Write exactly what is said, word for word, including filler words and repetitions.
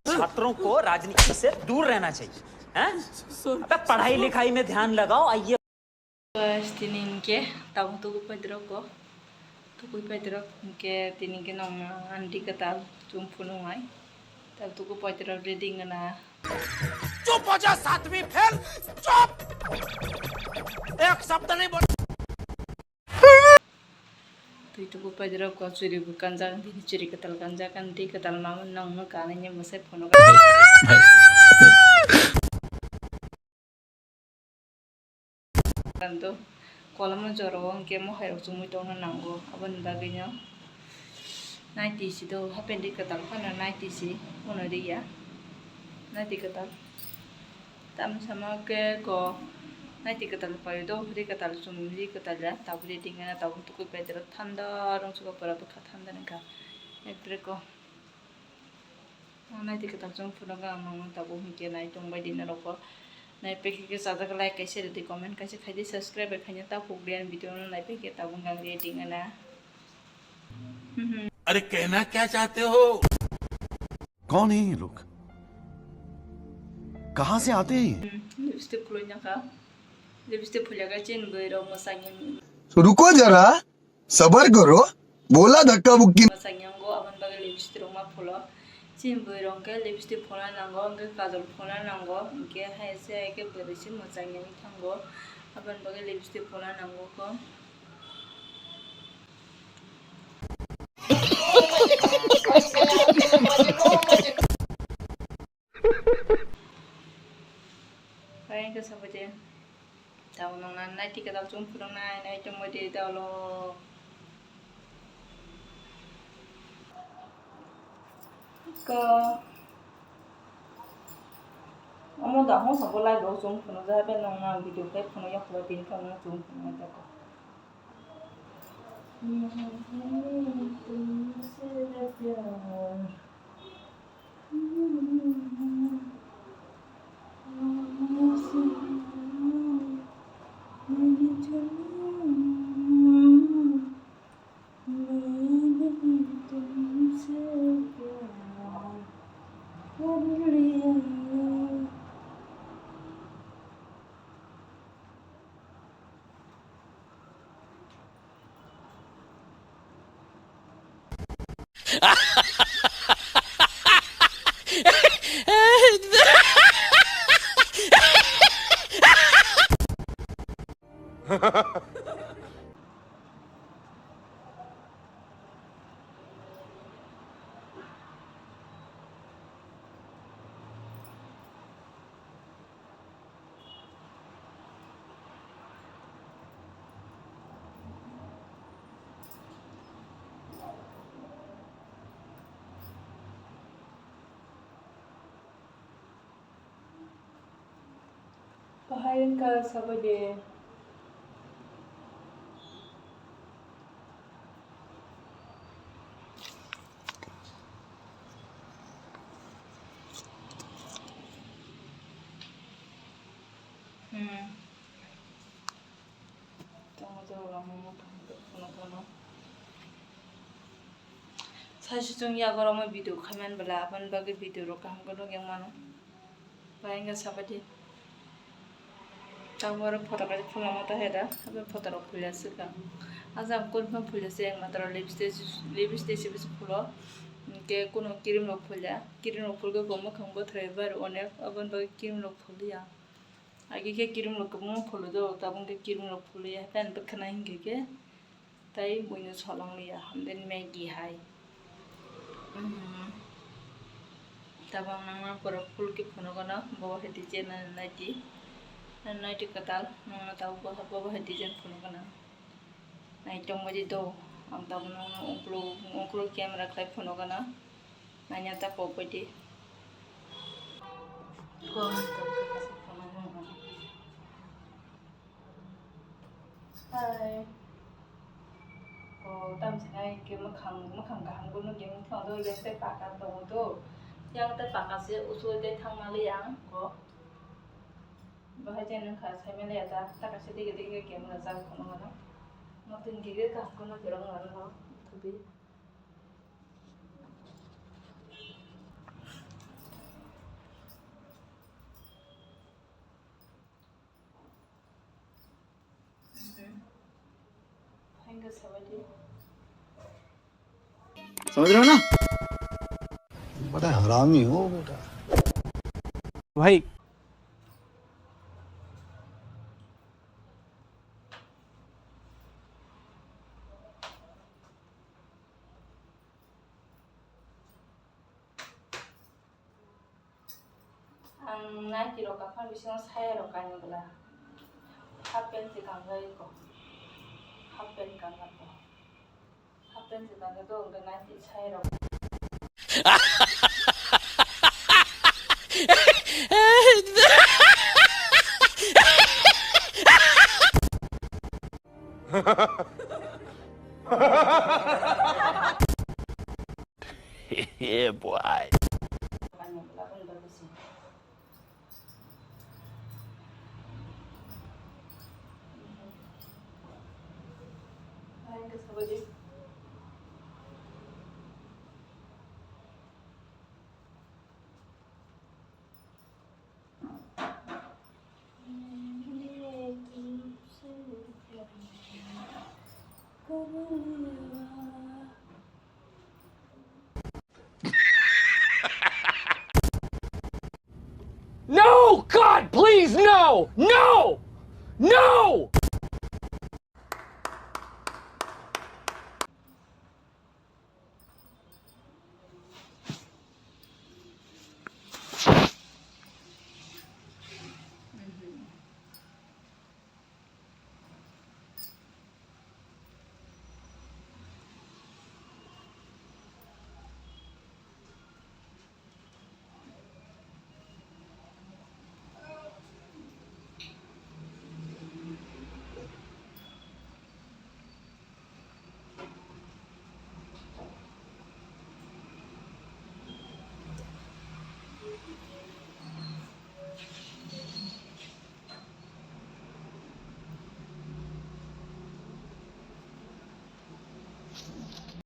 छात्रों को राजनीति से दूर रहना चाहिए, हैं? अबे पढ़ाई लिखाई में ध्यान लगाओ, आइए। Guys, tini hinkhe tabuk tukui paidrok ko, tukui paidrok hinkhe tini hinkhe nongna andi kwtal chum phunuk nai, tabuk tukui paidrok ready wngna. चुप हो जा सातवीं फेल, चुप। एक शब्द नहीं बोल। Twi tubu paidrok ko churi bo kanjak, bini churi kwtal kanjak, ani twi kwtal mamani nongno kanwi ni mwsai phunuk. Ando kolomno jora o hwnkhe mohai rok chumui tongna nango, aboni bagwi no naiti si do, hapen twi kwtal phano naiti si phano riya, naiti kwtal. Tamo samo khe ko naiti kwtal paio do, ri kwtal chum, ri kwtal ya, tabuk ready wngna, tabuk tukui paidrok thanda rwng suka pura bwkha thanda wngkha. Ekre ko naiti kwtal chum phunukgo ang nongno tabuk hinkhe nai tongbai di norok bo. Nai pekhe khe chajak like kaisa rwdi, comment kaisa khaidi, subscribe bai khaina ta pukdi ani video no nai pekhe tabuk ang ready wngna. अरे कहना क्या चाहते हो? कौन है ये लोग? कहाँ से आते हैं ये? Hmm, lipstick phulwi nangkha. Lipstick phulya khe chini bwrwi rok mwchangya. तो रुको जरा, सबर करो, बोला धक्का मुक्की। Mwchangya ngo, aboni bagwi lipstick rok ma phulo. Chini bwrwi rok khe lipstick phulna nango, hwnkhe kajol phulna nango, hwnkhe hai se hai khe bwrwi se mwchangya wngwi thango. Aboni bagwi lipstick phulna nango kho. Kaya khe sabaidi. Tamo nongna naiti kwtal chum phunuknai, nai tongbaidi dolo. Ko. Omo da hong sabo lai bo chum phunukjak, habai nongna video khe phunukya, khwlai tini phunukna chum phunukjak. Bahai wngkha sabaidi. Hmm. Tamo jora mo mo phano phano phano. Saisi chwng yago rok mo video khaimani bwla, aboni bagwi video rok kaham khe nukya mano. Bahai wngkha sabaidi. Tabuk oro photo kaisa phulna mata hai da, abo photo rok phulya swkang. Aja ang kunu phano phulya se, matwrwng lipstick, lipstick se bisi phulo. Hinkhe kunu cream rok phulya, cream rok phulkhe bo mwkhang bwthrai bai rw onek, aboni bagwi cream rok phuliya. Agi khe cream rok kwbangma phulwi do, tabuk khe cream rok phulwi ya, haikhe ani bwkhana hinkhe khe tei buino solong liya, hamden Maggi hai. Mhm. Tabuk ang nangma borok phulkhe phunukgwno, bobo hai design naiti, naiti kwtal, nangma tabuk bobo hai design phunukgwno. Naitong baidi do, ang tabuk nangma ukuluk, ukuluk camera khlai phunukgwno. Nanya ta pok baidi. Hai. O, tamsinai ke mwkhang, mwkhang kaham kunu khe wngthang do, yang tei paka tongo do. Yang tei paka se usul tei thangma li ang ko. Bahai je nung kha sai mele ya ta, ta kaisa dige dige khe mwnajak phunukgwno. Tin gigi kaham kheno borok nang no thubi. Thank you, Sabadi. समझ रहे हो ना? बड़ा हरामी हो बेटा। भाई। Ang naiti rok kaphang bisingo saya rok kainwi bwla. Half pant se kanjai ko. Half pant kanjak ko. Half pant se kanjak ko, hwnkhe naiti saya rok. Yeah, boy. No, God, please, no! No! No!